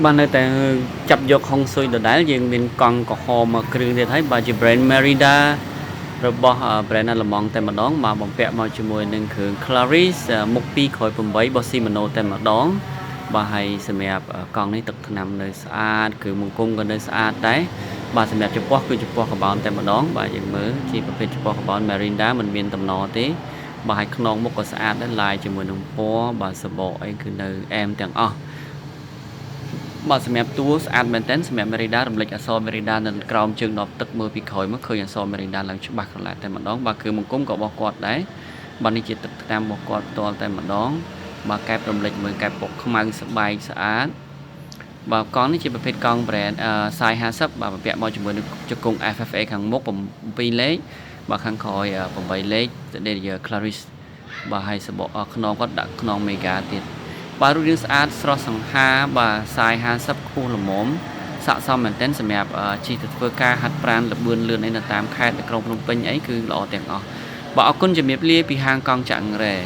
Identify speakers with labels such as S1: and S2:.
S1: បាទនៅតែចាប់យកហុងស៊ុយដដែលយើងមានកង់ក្រហមមួយគ្រឿងទៀតហើយបាទជា brand Merida របស់ brand អាល្លឺម៉ង់តែម្ដងបាទបំពាក់មកជាមួយនឹងគ្រឿង Claris មុខ2ក្រោយ8របស់ Shimano តែម្ដងបាទហើយសម្រាប់កង់នេះទឹកថ្នាំនៅស្អាតគឺមង្គមក៏នៅស្អាតដែរបាទសម្រាប់ចំពោះគឺចំពោះកាបោនតែម្ដងបាទយើងមើលជាប្រភេទចំពោះកាបោន Merida មិនមានតំណទេបាទហើយខ្នងមុខក៏ស្អាតដែរឡាយជាមួយនឹងពណ៌បាទសបកអីគឺនៅអែមទាំងអស់បាទសម្រាប់តួស្អាតមែនទែនសម្រាប់ Merida រំលេចអក្សរ Merida នៅក្រោមជើងដបទឹកមើលពីក្រោយមកឃើញអក្សរ Merida ឡើងច្បាស់ក្រឡាតែម្ដងបាទគឺមង្គមក៏របស់គាត់ដែរបាទនេះជាទឹកថ្នាំរបស់គាត់ផ្ទាល់តែម្ដងបាទកែបរំលេចមួយកែបពណ៌ខ្មៅស្បែកស្អាតបាទកង់នេះជាប្រភេទកង់ brand size 50បាទបំពាក់មកជាមួយនឹងជង្គង់ FFA ខាងមុខ7លេខបាទខាងក្រោយ8លេខ Derailleur Claris បាទហើយសបកខ្នងគាត់ដាក់ខ្នង Mega ទៀតបាទរូបរាងស្អាតស្រស់សង្ហាបាទ size 50ខ្ពស់ល្មមស័ក្តិសមមែនទែនសម្រាប់ជិះទៅធ្វើការហាត់ប្រាណល្បឿនលឿនអីនៅតាមខេត្តនៅក្រុងភ្នំពេញអីគឺល្អទាំងអស់បាទអរគុណជំរាបលាពីហាងកង់ចាក់អង្រែ។